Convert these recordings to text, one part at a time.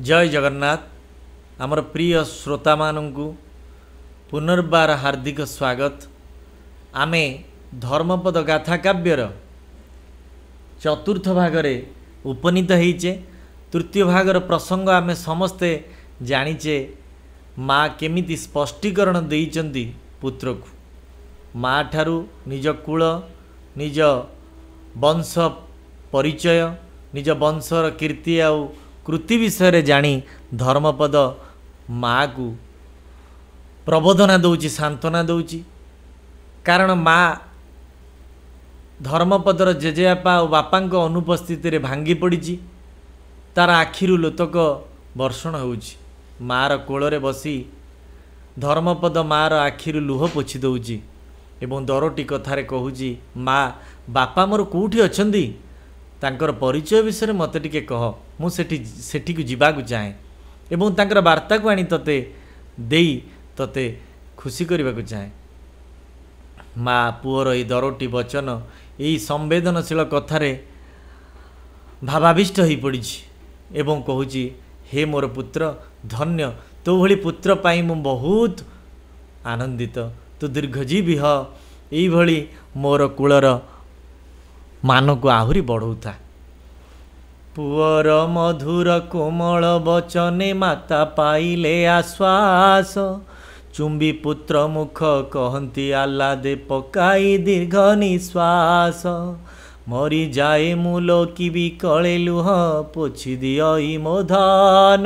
ଜୟ ଜଗନ୍ନାଥ। ଆମର ପ୍ରିୟ ଶ୍ରୋତାମାନଙ୍କୁ ପୁନର୍ବାର ହାର୍ଦ୍ଦିକ ସ୍ୱାଗତ। ଆମେ ଧର୍ମପଦ ଗାଥା କାବ୍ୟର ଚତୁର୍ଥ ଭାଗରେ ଉପନୀତ ହେଇଛେ। ତୃତୀୟ ଭାଗର ପ୍ରସଙ୍ଗ ଆମେ ସମସ୍ତେ ଜାଣିଛେ, ମା କେମିତି ସ୍ପଷ୍ଟୀକରଣ ଦେଇଛନ୍ତି ପୁତ୍ରକୁ। ମା ଠାରୁ ନିଜ କୂଳ, ନିଜ ବଂଶ ପରିଚୟ, ନିଜ ବଂଶର କୀର୍ତ୍ତି ଆଉ କୃତି ବିଷୟରେ ଜାଣି ଧର୍ମପଦ ମାଆକୁ ପ୍ରବୋଧନା ଦେଉଛି, ସାନ୍ତ୍ୱନା ଦେଉଛି। କାରଣ ମା ଧର୍ମପଦର ଜେଜେବାପା ଆଉ ବାପାଙ୍କ ଅନୁପସ୍ଥିତିରେ ଭାଙ୍ଗି ପଡ଼ିଛି, ତାର ଆଖିରୁ ଲୋତକ ବର୍ଷଣ ହେଉଛି। ମାଆର କୋଳରେ ବସି ଧର୍ମପଦ ମାଆର ଆଖିରୁ ଲୁହ ପୋଛି ଦେଉଛି ଏବଂ ଦରୋଟି କଥାରେ କହୁଛି, ମା, ବାପା ମୋର କେଉଁଠି ଅଛନ୍ତି, ତାଙ୍କର ପରିଚୟ ବିଷୟରେ ମୋତେ ଟିକେ କହ, ମୁଁ ସେଠିକୁ ଯିବାକୁ ଚାହେଁ ଏବଂ ତାଙ୍କର ବାର୍ତ୍ତାକୁ ଆଣି ତୋତେ ଦେଇ ତୋତେ ଖୁସି କରିବାକୁ ଚାହେଁ। ମା ପୁଅର ଏଇ ଦରୋଟି ବଚନ, ଏଇ ସମ୍ବେଦନଶୀଳ କଥାରେ ଭାବାବିଷ୍ଟ ହୋଇପଡ଼ିଛି ଏବଂ କହୁଛି, ହେ ମୋର ପୁତ୍ର, ଧନ୍ୟ, ତୋ ଭଳି ପୁତ୍ର ପାଇଁ ମୁଁ ବହୁତ ଆନନ୍ଦିତ, ତୁ ଦୀର୍ଘଜୀବୀ ହ, ଏଇଭଳି ମୋର କୂଳର ମାନକୁ ଆହୁରି ବଢ଼ଉଥା। ପୁଅର ମଧୁର କୋମଳ ବଚନେ ମାତା ପାଇଲେ ଆଶ୍ୱାସ, ଚୁମ୍ବି ପୁତ୍ର ମୁଖ କହନ୍ତି ଆହ୍ଲାଦେ ପକାଇ ଦୀର୍ଘ ନିଶ୍ୱାସ। ମରିଯାଏ ମୁଁ ଲୋକି ବିକଳେ ଲୁହ ପୋଛି ଦିଅଇ ମୋ ଧନ,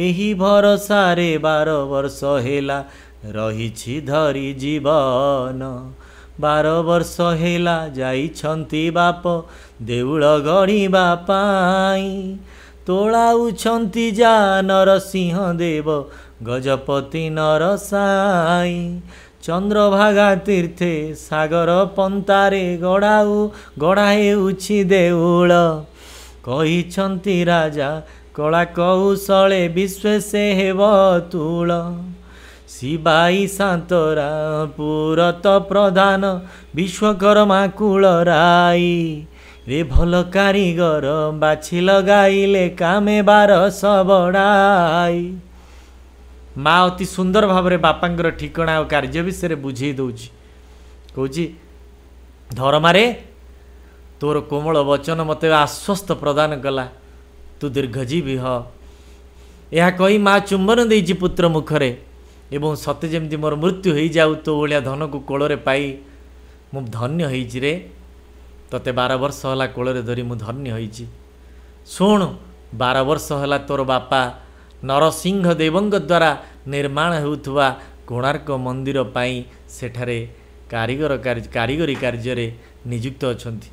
ଏହି ଭରସାରେ 12 ବର୍ଷ ହେଲା ରହିଛି ଧରି ଜୀବନ। 12 ବର୍ଷ ହେଲା ଯାଇଛନ୍ତି ବାପ ଦେଉଳ ଗଢ଼ିବା ପାଇଁ, ତୋଳାଉଛନ୍ତି ଯା ନରସିଂହ ଦେବ ଗଜପତି ନରସାଇ। ଚନ୍ଦ୍ରଭାଗା ତୀର୍ଥେ ସାଗର ପନ୍ତାରେ ଗଢ଼ାଉ ଗଢ଼ା ହେଉଛି ଦେଉଳ, କହିଛନ୍ତି ରାଜା କଳା କୌଶଳେ ବିଶ୍ୱେଶେ ହେବ ତୁଳ। ଶିବାଇ ସାନ୍ତରା ପୁରତ ପ୍ରଧାନ ବିଶ୍ୱକର୍ମା କୂଳ ରାଇ, ରେ ଭଲ କାରିଗର ବାଛି ଲଗାଇଲେ କାମେ 1200 ବଢ଼ାଇ। ମା ଅତି ସୁନ୍ଦର ଭାବରେ ବାପାଙ୍କର ଠିକଣା ଆଉ କାର୍ଯ୍ୟ ବିଷୟରେ ବୁଝେଇ ଦେଉଛି। କହୁଛି, ଧରମାରେ, ତୋର କୋମଳ ବଚନ ମୋତେ ଆଶ୍ୱସ୍ତ ପ୍ରଦାନ କଲା, ତୁ ଦୀର୍ଘଜୀବୀ ହ। ଏହା କହି ମା ଚୁମ୍ବନ ଦେଇଛି ପୁତ୍ର ମୁଖରେ ଏବଂ ସତେ ଯେମିତି ମୋର ମୃତ୍ୟୁ ହେଇଯାଉ, ତୋ ଭଳିଆ ଧନକୁ କୋଳରେ ପାଇ ମୁଁ ଧନ୍ୟ ହେଇଛି ରେ, ତୋତେ 12 ବର୍ଷ ହେଲା କୋଳରେ ଧରି ମୁଁ ଧନ୍ୟ ହେଇଛି। ଶୁଣୁ, 12 ବର୍ଷ ହେଲା ତୋର ବାପା ନରସିଂହ ଦେବଙ୍କ ଦ୍ୱାରା ନିର୍ମାଣ ହେଉଥିବା କୋଣାର୍କ ମନ୍ଦିର ପାଇଁ ସେଠାରେ କାରିଗରୀ କାର୍ଯ୍ୟରେ ନିଯୁକ୍ତ ଅଛନ୍ତି।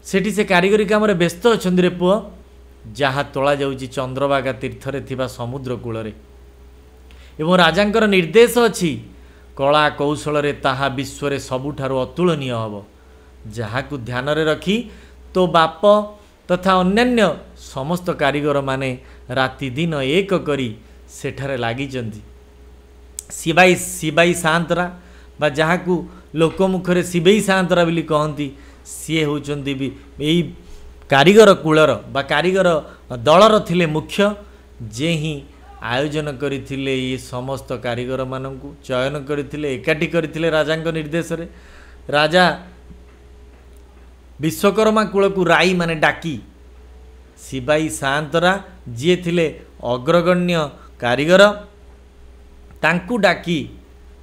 ସେଠି ସେ କାରିଗରୀ କାମରେ ବ୍ୟସ୍ତ ଅଛନ୍ତି ରେ ପୁଅ, ଯାହା ତୋଳାଯାଉଛି ଚନ୍ଦ୍ରଭାଗା ତୀର୍ଥରେ ଥିବା ସମୁଦ୍ର କୂଳରେ। ଏବଂ ରାଜାଙ୍କର ନିର୍ଦ୍ଦେଶ ଅଛି କଳା କୌଶଳରେ ତାହା ବିଶ୍ୱରେ ସବୁଠାରୁ ଅତୁଳନୀୟ ହେବ, ଯାହାକୁ ଧ୍ୟାନରେ ରଖି ତୋ ବାପ ତଥା ଅନ୍ୟାନ୍ୟ ସମସ୍ତ କାରିଗରମାନେ ରାତିଦିନ ଏକ କରି ସେଠାରେ ଲାଗିଛନ୍ତି। ଶିବାଇ ସାନ୍ତରା ବା ଯାହାକୁ ଲୋକମୁଖରେ ଶିବେଇ ସାନ୍ତରା ବୋଲି କହନ୍ତି, ସିଏ ହେଉଛନ୍ତି ବି ଏଇ କାରିଗର କୂଳର ବା କାରିଗର ଦଳର ଥିଲେ ମୁଖ୍ୟ, ଯେ ହିଁ ଆୟୋଜନ କରିଥିଲେ ଏ ସମସ୍ତ କାରିଗରମାନଙ୍କୁ, ଚୟନ କରିଥିଲେ, ଏକାଠି କରିଥିଲେ ରାଜାଙ୍କ ନିର୍ଦ୍ଦେଶରେ। ରାଜା ବିଶ୍ୱକର୍ମା କୂଳକୁ ରାଇ ମାନେ ଡାକି ଶିବାଇ ସାନ୍ତରା ଯିଏ ଥିଲେ ଅଗ୍ରଗଣ୍ୟ କାରିଗର, ତାଙ୍କୁ ଡାକି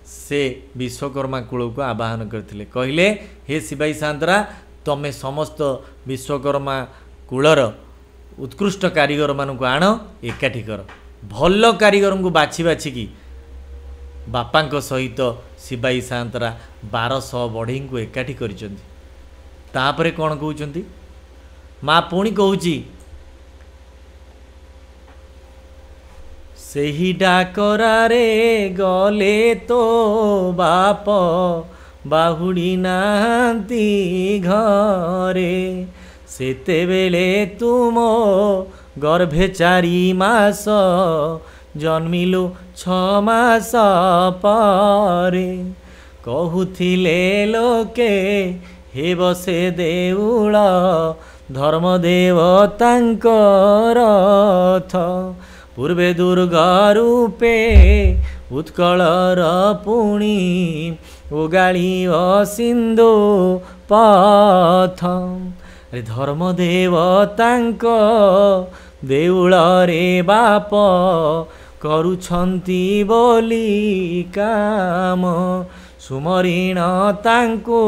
ସେ ବିଶ୍ୱକର୍ମା କୂଳକୁ ଆବାହନ କରିଥିଲେ। କହିଲେ, ହେ ଶିବାଇ ସାନ୍ତରା, ତମେ ସମସ୍ତ ବିଶ୍ୱକର୍ମା କୂଳର ଉତ୍କୃଷ୍ଟ କାରିଗରମାନଙ୍କୁ ଆଣ, ଏକାଠି କର, ଭଲ କାରିଗରଙ୍କୁ ବାଛି ବାଛିକି ବାପାଙ୍କ ସହିତ ଶିବାଇ ସାନ୍ତରା 1200 ବଢ଼େଇଙ୍କୁ ଏକାଠି କରିଛନ୍ତି। ତାପରେ କ'ଣ କହୁଛନ୍ତି ମା? ପୁଣି କହୁଛି, ସେହି ଡାକରାରେ ଗଲେ ତୋ ବାପ ବାହୁଡ଼ି ନାହାନ୍ତି ଘରେ, ସେତେବେଳେ ତୁମ ଗର୍ଭେ 4 ମାସ, ଜନ୍ମିଲୁ 6 ମାସ ପରେ। କହୁଥିଲେ ଲୋକେ ହେବ ସେ ଦେଉଳ, ଧର୍ମଦେବତାଙ୍କ ରଥ। ପୂର୍ବେ ଦୁର୍ଗ ରୂପେ ଉତ୍କଳର ପୁଣି ଓଗାଳିବ ସିନ୍ଧୁ ପଥ। ଆରେ ଧର୍ମଦେବତାଙ୍କ ଦେଉଳରେ ବାପ କରୁଛନ୍ତି ବୋଲି କାମ, ସୁମରିଣ ତାଙ୍କୁ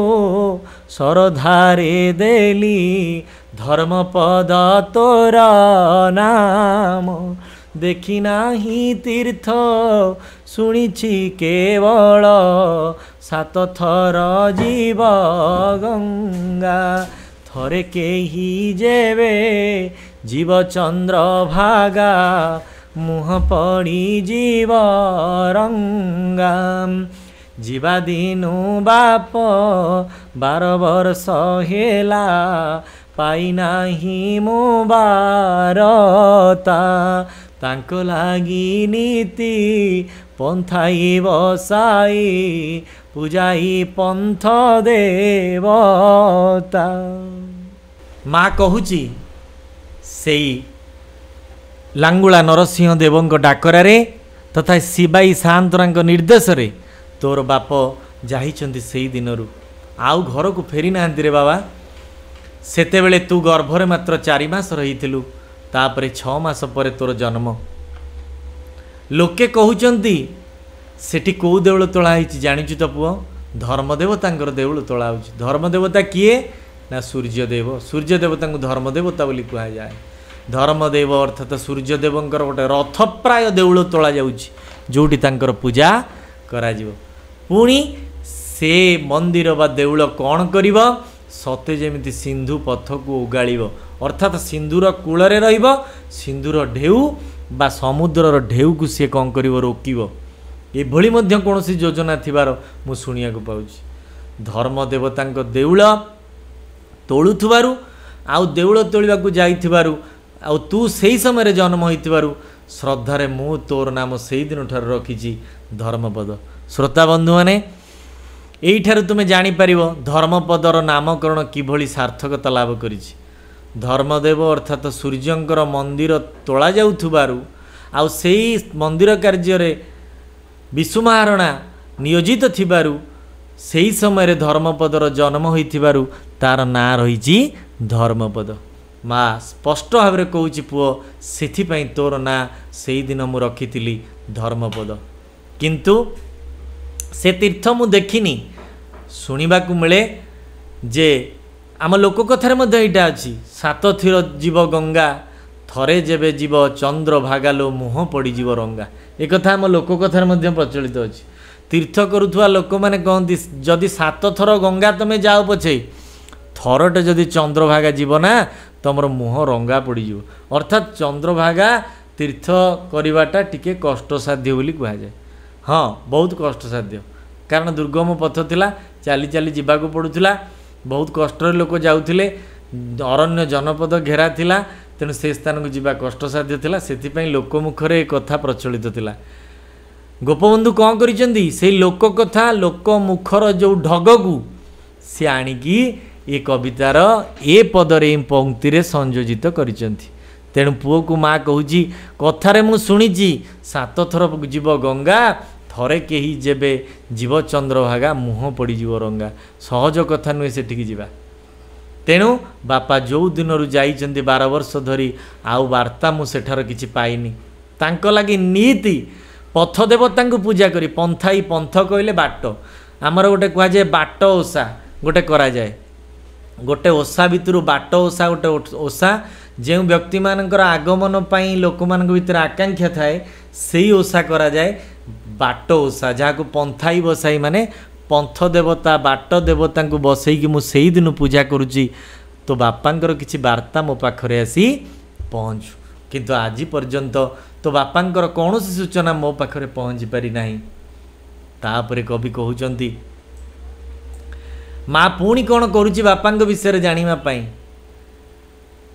ଶରଧାରେ ଦେଲି ଧର୍ମପଦ ତୋର ନାମ। ଦେଖି ନାହିଁ ତୀର୍ଥ ଶୁଣିଛି କେବଳ, ସାତଥର ଯିବ ଗଙ୍ଗା। ଥରେ କେହି ଯେବେ ଯିବ ଚନ୍ଦ୍ରଭାଗା, ମୁହଁ ପଡ଼ିଯିବ ରଙ୍ଗା। ଯିବା ଦିନୁ ବାପ 12 ବର୍ଷ ହେଲା, ପାଇନାହିଁ ମୁଁ ବାରତା। ତାଙ୍କ ଲାଗି ନୀତି ପନ୍ଥାଇ ବସାଇ ପୂଜାଇ ପନ୍ଥ ଦେବତା। ମା କହୁଛି, ସେଇ ଲାଙ୍ଗୁଳା ନରସିଂହ ଦେବଙ୍କ ଡାକରାରେ ତଥା ଶିବାଇ ସାନ୍ତରାଙ୍କ ନିର୍ଦ୍ଦେଶରେ ତୋର ବାପ ଯାଇଛନ୍ତି, ସେଇ ଦିନରୁ ଆଉ ଘରକୁ ଫେରି ନାହାନ୍ତି ରେ ବାବା। ସେତେବେଳେ ତୁ ଗର୍ଭରେ ମାତ୍ର 4 ମାସ ରହିଥିଲୁ, ତାପରେ 6 ମାସ ପରେ ତୋର ଜନ୍ମ। ଲୋକେ କହୁଛନ୍ତି ସେଠି କେଉଁ ଦେଉଳ ତୋଳା ହେଇଛି ଜାଣିଛୁ ତ ପୁଅ? ଧର୍ମଦେବତାଙ୍କର ଦେଉଳ ତୋଳା ହେଉଛି। ଧର୍ମଦେବତା କିଏ? ନା ସୂର୍ଯ୍ୟଦେବ। ସୂର୍ଯ୍ୟଦେବତାଙ୍କୁ ଧର୍ମଦେବତା ବୋଲି କୁହାଯାଏ। ଧର୍ମଦେବ ଅର୍ଥାତ ସୂର୍ଯ୍ୟଦେବଙ୍କର ଗୋଟେ ରଥ ପ୍ରାୟ ଦେଉଳ ତୋଳା ଯାଉଛି, ଯେଉଁଠି ତାଙ୍କର ପୂଜା କରାଯିବ। ପୁଣି ସେ ମନ୍ଦିର ବା ଦେଉଳ କ'ଣ କରିବ? ସତେ ଯେମିତି ସିନ୍ଧୁ ପଥକୁ ଓଗାଳିବ, ଅର୍ଥାତ୍ ସିନ୍ଧୁର କୂଳରେ ରହିବ, ସିନ୍ଧୁର ଢେଉ ବା ସମୁଦ୍ରର ଢେଉକୁ ସିଏ କ'ଣ କରିବ? ରୋକିବ। ଏଭଳି ମଧ୍ୟ କୌଣସି ଯୋଜନା ଥିବାର ମୁଁ ଶୁଣିବାକୁ ପାଉଛି। ଧର୍ମ ଦେବତାଙ୍କ ଦେଉଳ ତୋଳୁଥିବାରୁ ଆଉ ଦେଉଳ ତୋଳିବାକୁ ଯାଇଥିବାରୁ ଆଉ ତୁ ସେଇ ସମୟରେ ଜନ୍ମ ହୋଇଥିବାରୁ ଶ୍ରଦ୍ଧାରେ ମୁଁ ତୋର ନାମ ସେଇ ଦିନଠାରୁ ରଖିଛି ଧର୍ମପଦ। ଶ୍ରୋତା ବନ୍ଧୁମାନେ, ଏଇଠାରୁ ତୁମେ ଜାଣିପାରିବ ଧର୍ମପଦର ନାମକରଣ କିଭଳି ସାର୍ଥକତା ଲାଭ କରିଛି। ଧର୍ମଦେବ ଅର୍ଥାତ ସୂର୍ଯ୍ୟଙ୍କର ମନ୍ଦିର ତୋଳା ଯାଉଥିବାରୁ ଆଉ ସେଇ ମନ୍ଦିର କାର୍ଯ୍ୟରେ ବିଶୁ ମହାରଣା ନିୟୋଜିତ ଥିବାରୁ, ସେହି ସମୟରେ ଧର୍ମପଦର ଜନ୍ମ ହୋଇଥିବାରୁ ତାର ନାଁ ରହିଛି ଧର୍ମପଦ। ମା ସ୍ପଷ୍ଟ ଭାବରେ କହୁଛି, ପୁଅ, ସେଥିପାଇଁ ତୋର ନାଁ ସେଇଦିନ ମୁଁ ରଖିଥିଲି ଧର୍ମପଦ। କିନ୍ତୁ ସେ ତୀର୍ଥ ମୁଁ ଦେଖିନି। ଶୁଣିବାକୁ ମିଳେ ଯେ ଆମ ଲୋକ କଥାରେ ମଧ୍ୟ ଏଇଟା ଅଛି, ସାତ ଥର ଯିବ ଗଙ୍ଗା, ଥରେ ଯେବେ ଯିବ ଚନ୍ଦ୍ରଭାଗାଲୋ ମୁହଁ ପଡ଼ିଯିବ ରଙ୍ଗା। ଏକଥା ଆମ ଲୋକ କଥାରେ ମଧ୍ୟ ପ୍ରଚଳିତ ଅଛି। ତୀର୍ଥ କରୁଥିବା ଲୋକମାନେ କହନ୍ତି, ଯଦି 7 ଥର ଗଙ୍ଗା ତୁମେ ଯାଅ ପଛେ, ଥରଟେ ଯଦି ଚନ୍ଦ୍ରଭାଗା ଯିବ ନା, ତୁମର ମୁହଁ ରଙ୍ଗା ପଡ଼ିଯିବ। ଅର୍ଥାତ୍ ଚନ୍ଦ୍ରଭାଗା ତୀର୍ଥ କରିବାଟା ଟିକେ କଷ୍ଟସାଧ୍ୟ ବୋଲି କୁହାଯାଏ। ହଁ, ବହୁତ କଷ୍ଟସାଧ୍ୟ, କାରଣ ଦୁର୍ଗମ ପଥ ଥିଲା, ଚାଲି ଚାଲି ଯିବାକୁ ପଡ଼ୁଥିଲା, ବହୁତ କଷ୍ଟରେ ଲୋକ ଯାଉଥିଲେ, ଅରଣ୍ୟ ଜନପଦ ଘେରା ଥିଲା, ତେଣୁ ସେ ସ୍ଥାନକୁ ଯିବା କଷ୍ଟସାଧ୍ୟ ଥିଲା। ସେଥିପାଇଁ ଲୋକମୁଖରେ ଏ କଥା ପ୍ରଚଳିତ ଥିଲା। ଗୋପବନ୍ଧୁ କ'ଣ କରିଛନ୍ତି? ସେଇ ଲୋକ କଥା, ଲୋକ ମୁଖର ଯେଉଁ ଢଗକୁ ସେ ଆଣିକି ଏ କବିତାର ଏ ପଦରେ, ଏ ପଙ୍କ୍ତିରେ ସଂଯୋଜିତ କରିଛନ୍ତି। ତେଣୁ ପୁଅକୁ ମା କହୁଛି, କଥାରେ ମୁଁ ଶୁଣିଛି 7 ଥର ଯିବ ଗଙ୍ଗା, ଥରେ କେହି ଯେବେ ଯିବ ଚନ୍ଦ୍ରଭାଗା ମୁହଁ ପଡ଼ିଯିବ ରଙ୍ଗା। ସହଜ କଥା ନୁହେଁ ସେଠିକି ଯିବା। ତେଣୁ ବାପା ଯେଉଁ ଦିନରୁ ଯାଇଛନ୍ତି 12 ବର୍ଷ ଧରି, ଆଉ ବାର୍ତ୍ତା ମୁଁ ସେଠାର କିଛି ପାଇନି। ତାଙ୍କ ଲାଗି ନୀତି ପଥ ଦେବତାଙ୍କୁ ପୂଜା କରି ପନ୍ଥାଇ, ପନ୍ଥ କହିଲେ ବାଟ, ଆମର ଗୋଟେ କୁହାଯାଏ ବାଟ ଓଷା ଗୋଟେ କରାଯାଏ। ଗୋଟେ ଓଷା ଭିତରୁ ବାଟ ଓଷା ଗୋଟେ ଓଷା, ଯେଉଁ ବ୍ୟକ୍ତିମାନଙ୍କର ଆଗମନ ପାଇଁ ଲୋକମାନଙ୍କ ଭିତରେ ଆକାଂକ୍ଷା ଥାଏ ସେଇ ଓଷା କରାଯାଏ ବାଟ ଓଷା, ଯାହାକୁ ପନ୍ଥାଇ ବସାଇ, ମାନେ ପନ୍ଥ ଦେବତା ବାଟ ଦେବତାଙ୍କୁ ବସେଇକି ମୁଁ ସେଇଦିନୁ ପୂଜା କରୁଛି। ତୋ ବାପାଙ୍କର କିଛି ବାର୍ତ୍ତା ମୋ ପାଖରେ ଆସି ପହଞ୍ଚୁ, କିନ୍ତୁ ଆଜି ପର୍ଯ୍ୟନ୍ତ ତୋ ବାପାଙ୍କର କୌଣସି ସୂଚନା ମୋ ପାଖରେ ପହଞ୍ଚି ପାରିନାହିଁ। ତାପରେ କବି କହୁଛନ୍ତି, ମା ପୁଣି କ'ଣ କରୁଛି ବାପାଙ୍କ ବିଷୟରେ ଜାଣିବା ପାଇଁ।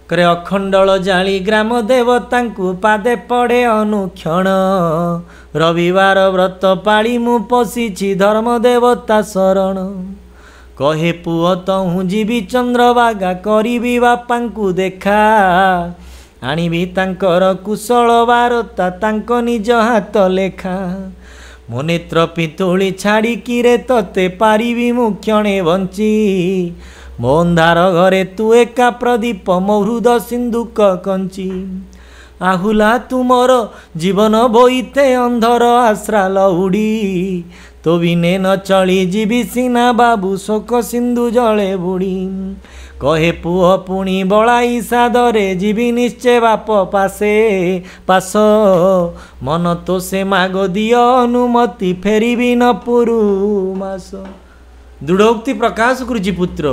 କରେ ଅଖଣ୍ଡଳ ଜାଳି ଗ୍ରାମ ଦେବତାଙ୍କୁ ପାଦେ ପଡ଼େ ଅନୁକ୍ଷଣ, ରବିବାର ବ୍ରତ ପାଳି ମୁଁ ପଶିଛି ଧର୍ମ ଦେବତା ଶରଣ। କହେ ପୁଅ ତହୁଁ ଯିବି ଚନ୍ଦ୍ରଭାଗା, କରିବି ବାପାଙ୍କୁ ଦେଖା, ଆଣିବି ତାଙ୍କର କୁଶଳ ବାରତା, ତାଙ୍କ ନିଜ ହାତ ଲେଖା। ମୋ ନେତ୍ର ପିତୁଳି ଛାଡ଼ିକିରେ ତତେ ପାରିବି ମୁଁ କ୍ଷଣେ ବଞ୍ଚି? ମୋ ଅନ୍ଧାର ଘରେ ତୁ ଏକା ପ୍ରଦୀପ, ମୋ ହୃଦ ସିନ୍ଧୁକ କଞ୍ଚି। ଆହୁଲା ତୁମର ଜୀବନ ବୋଇତେ ଅନ୍ଧର ଆଶ୍ରା ଲଉଡ଼ି, ତୋ ବିନେ ନ ଚଳି ଯିବି ସିନା ବାବୁ, ଶୋକ ସିନ୍ଧୁ ଜଳେ ବୁଡ଼ି। କହେ ପୁଅ ପୁଣି ବଳାଇ ସାଦରେ, ଯିବି ନିଶ୍ଚେ ବାପ ପାଶେ ପାଶ, ମନ ତୋ ସେ ମାଗ ଦିଅ ଅନୁମତି, ଫେରିବି ନ ପୁରୁ ମାସ। ଦୃଢ଼ୋକ୍ତି ପ୍ରକାଶ କରୁଛି ପୁତ୍ର।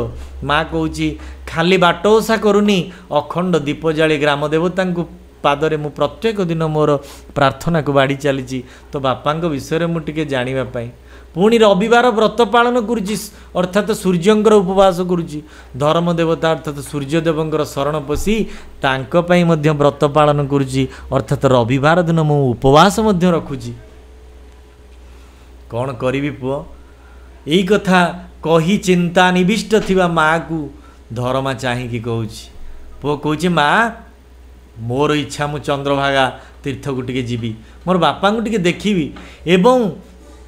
ମା କହୁଛି ଖାଲି ବାଟ ଓଷା କରୁନି, ଅଖଣ୍ଡ ଦୀପ ଜାଳି ଗ୍ରାମ ଦେବତାଙ୍କୁ ପାଦରେ ମୁଁ ପ୍ରତ୍ୟେକ ଦିନ ମୋର ପ୍ରାର୍ଥନାକୁ ବାଢ଼ି ଚାଲିଛି ତ ବାପାଙ୍କ ବିଷୟରେ ମୁଁ ଟିକେ ଜାଣିବା ପାଇଁ। ପୁଣି ରବିବାର ବ୍ରତ ପାଳନ କରୁଛି, ଅର୍ଥାତ ସୂର୍ଯ୍ୟଙ୍କର ଉପବାସ କରୁଛି। ଧର୍ମ ଦେବତା ଅର୍ଥାତ ସୂର୍ଯ୍ୟଦେବଙ୍କର ଶରଣ ପଶି ତାଙ୍କ ପାଇଁ ମଧ୍ୟ ବ୍ରତ ପାଳନ କରୁଛି, ଅର୍ଥାତ ରବିବାର ଦିନ ମୁଁ ଉପବାସ ମଧ୍ୟ ରଖୁଛି। କ'ଣ କରିବି ପୁଅ? ଏଇ କଥା କହି ଚିନ୍ତା ନିବିଷ୍ଟ ଥିବା ମାଆକୁ ଧରମା ଚାହିଁକି କହୁଛି। ପୁଅ କହୁଛି, ମା ମୋର ଇଚ୍ଛା ମୁଁ ଚନ୍ଦ୍ରଭାଗା ତୀର୍ଥକୁ ଟିକେ ଯିବି, ମୋର ବାପାଙ୍କୁ ଟିକେ ଦେଖିବି, ଏବଂ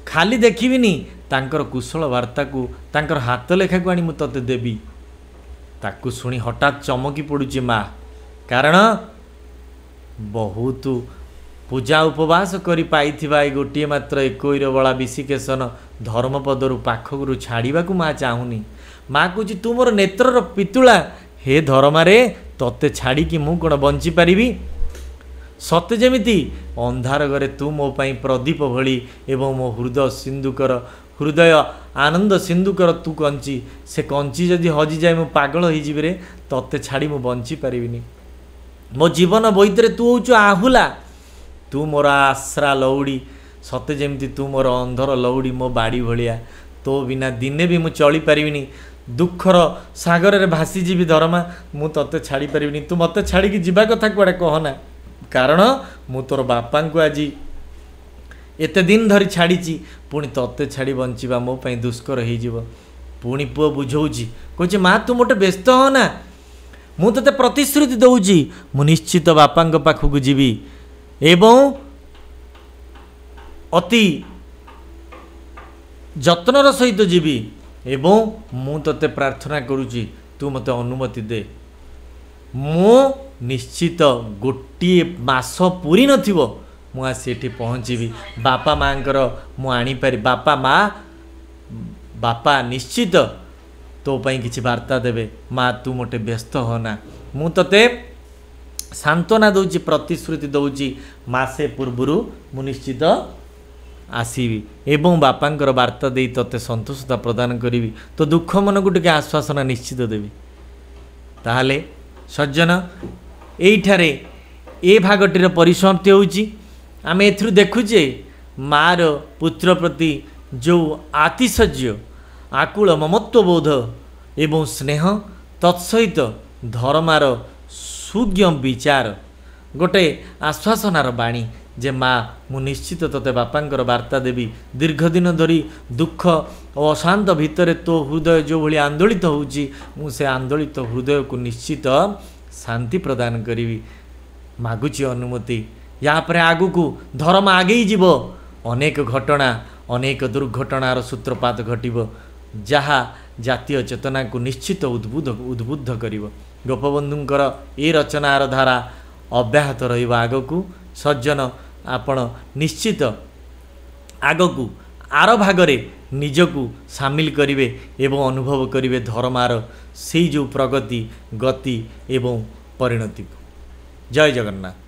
ଖାଲି ଦେଖିବିନି, ତାଙ୍କର କୁଶଳ ବାର୍ତ୍ତାକୁ ତାଙ୍କର ହାତ ଲେଖାକୁ ଆଣି ମୁଁ ତୋତେ ଦେବି। ତାକୁ ଶୁଣି ହଠାତ୍ ଚମକି ପଡ଼ୁଛି ମା, କାରଣ ବହୁତ ପୂଜା ଉପବାସ କରି ପାଇଥିବା ଏ ଗୋଟିଏ ମାତ୍ର ଏକୋଇର ବଳା ବିଶିକେଶନ ଧର୍ମପଦରୁ ପାଖରୁ ଛାଡ଼ିବାକୁ ମା ଚାହୁଁନି। ମା କହୁଛି ତୁ ମୋର ନେତ୍ରର ପିତୁଳା, ହେ ଧରମାରେ, ତତେ ଛାଡ଼ିକି ମୁଁ କ'ଣ ବଞ୍ଚିପାରିବି? ସତେ ଯେମିତି ଅନ୍ଧାର ଘରେ ତୁ ମୋ ପାଇଁ ପ୍ରଦୀପ ଭଳି, ଏବଂ ମୋ ହୃଦୟ ସିନ୍ଧୁକର ହୃଦୟ ଆନନ୍ଦ ସିନ୍ଧୁକର ତୁ କଞ୍ଚି। ସେ କଞ୍ଚି ଯଦି ହଜିଯାଏ ମୁଁ ପାଗଳ ହେଇଯିବି ରେ, ତତେ ଛାଡ଼ି ମୁଁ ବଞ୍ଚିପାରିବିନି। ମୋ ଜୀବନ ବୋଇତରେ ତୁ ହେଉଛୁ ଆହୁଲା, ତୁ ମୋର ଆଶ୍ରା ଲଉଡ଼ି, ସତେ ଯେମିତି ତୁ ମୋର ଅନ୍ଧର ଲଉଡ଼ି, ମୋ ବାଡ଼ି ଭଳିଆ। ତୋ ବିନା ଦିନେ ବି ମୁଁ ଚଳିପାରିବିନି, ଦୁଃଖର ସାଗରରେ ଭାସିଯିବି ଧରମା, ମୁଁ ତତେ ଛାଡ଼ିପାରିବିନି। ତୁ ମୋତେ ଛାଡ଼ିକି ଯିବା କଥା କୁଆଡ଼େ କହନା, କାରଣ ମୁଁ ତୋର ବାପାଙ୍କୁ ଆଜି ଏତେ ଦିନ ଧରି ଛାଡ଼ିଛି, ପୁଣି ତତେ ଛାଡ଼ି ବଞ୍ଚିବା ମୋ ପାଇଁ ଦୁଷ୍କର ହେଇଯିବ। ପୁଣି ପୁଅ ବୁଝଉଛି, କହୁଛି ମା ତୁ ମୋଟେ ବ୍ୟସ୍ତ ହନା, ମୁଁ ତୋତେ ପ୍ରତିଶ୍ରୁତି ଦେଉଛି, ମୁଁ ନିଶ୍ଚିତ ବାପାଙ୍କ ପାଖକୁ ଯିବି ଏବଂ ଅତି ଯତ୍ନର ସହିତ ଯିବି, ଏବଂ ମୁଁ ତୋତେ ପ୍ରାର୍ଥନା କରୁଛି ତୁ ମୋତେ ଅନୁମତି ଦେ। ମୁଁ ନିଶ୍ଚିତ ଗୋଟିଏ ମାସ ପୁରି ନଥିବ ମୁଁ ଆସି ଏଠି ପହଞ୍ଚିବି, ବାପା ମାଆଙ୍କର ମୁଁ ଆଣିପାରି, ବାପା ମା ବାପା ନିଶ୍ଚିତ ତୋ ପାଇଁ କିଛି ବାର୍ତ୍ତା ଦେବେ। ମା ତୁ ମୋଟେ ବ୍ୟସ୍ତ ହନା, ମୁଁ ତୋତେ ସାନ୍ତ୍ୱନା ଦେଉଛି, ପ୍ରତିଶ୍ରୁତି ଦେଉଛି, ମାସେ ପୂର୍ବରୁ ମୁଁ ନିଶ୍ଚିତ ଆସିବି ଏବଂ ବାପାଙ୍କର ବାର୍ତ୍ତା ଦେଇ ତୋତେ ସନ୍ତୋଷତା ପ୍ରଦାନ କରିବି, ତୋ ଦୁଃଖ ମନକୁ ଟିକେ ଆଶ୍ୱାସନା ନିଶ୍ଚିତ ଦେବି। ତାହେଲେ ସଜ୍ଜନ, ଏଇଠାରେ ଏ ଭାଗଟିର ପରିସମାପ୍ତି ହେଉଛି। ଆମେ ଏଥିରୁ ଦେଖୁଛେ ମାଆର ପୁତ୍ର ପ୍ରତି ଯେଉଁ ଆତିଶଯ୍ୟ ଆକୁଳ ମମତ୍ୱବୋଧ ଏବଂ ସ୍ନେହ, ତତ୍ସହିତ ଧର୍ମାର ସୁଜ୍ଞ ବିଚାର, ଗୋଟେ ଆଶ୍ୱାସନାର ବାଣୀ ଯେ ମା ମୁଁ ନିଶ୍ଚିତ ତୋତେ ବାପାଙ୍କର ବାର୍ତ୍ତା ଦେବି। ଦୀର୍ଘଦିନ ଧରି ଦୁଃଖ ଓ ଅଶାନ୍ତ ଭିତରେ ତୋ ହୃଦୟ ଯେଉଁଭଳି ଆନ୍ଦୋଳିତ ହେଉଛି, ମୁଁ ସେ ଆନ୍ଦୋଳିତ ହୃଦୟକୁ ନିଶ୍ଚିତ ଶାନ୍ତି ପ୍ରଦାନ କରିବି। ମାଗୁଛି ଅନୁମତି। ୟା ପରେ ଆଗକୁ ଧର୍ମ ଆଗେଇ ଯିବ, ଅନେକ ଘଟଣା ଅନେକ ଦୁର୍ଘଟଣାର ସୂତ୍ରପାତ ଘଟିବ, ଯାହା ଜାତୀୟ ଚେତନାକୁ ନିଶ୍ଚିତ ଉଦ୍ବୁଦ୍ଧ କରିବ। ଗୋପବନ୍ଧୁଙ୍କର ଏ ରଚନାର ଧାରା ଅବ୍ୟାହତ ରହିବ ଆଗକୁ। ସଜ୍ଜନ, ଆପଣ ନିଶ୍ଚିତ ଆଗକୁ ଆର ଭାଗରେ ନିଜକୁ ସାମିଲ କରିବେ ଏବଂ ଅନୁଭବ କରିବେ ଧର୍ମାର ସେଇ ଯେଉଁ ପ୍ରଗତି, ଗତି ଏବଂ ପରିଣତିକୁ। ଜୟ ଜଗନ୍ନାଥ।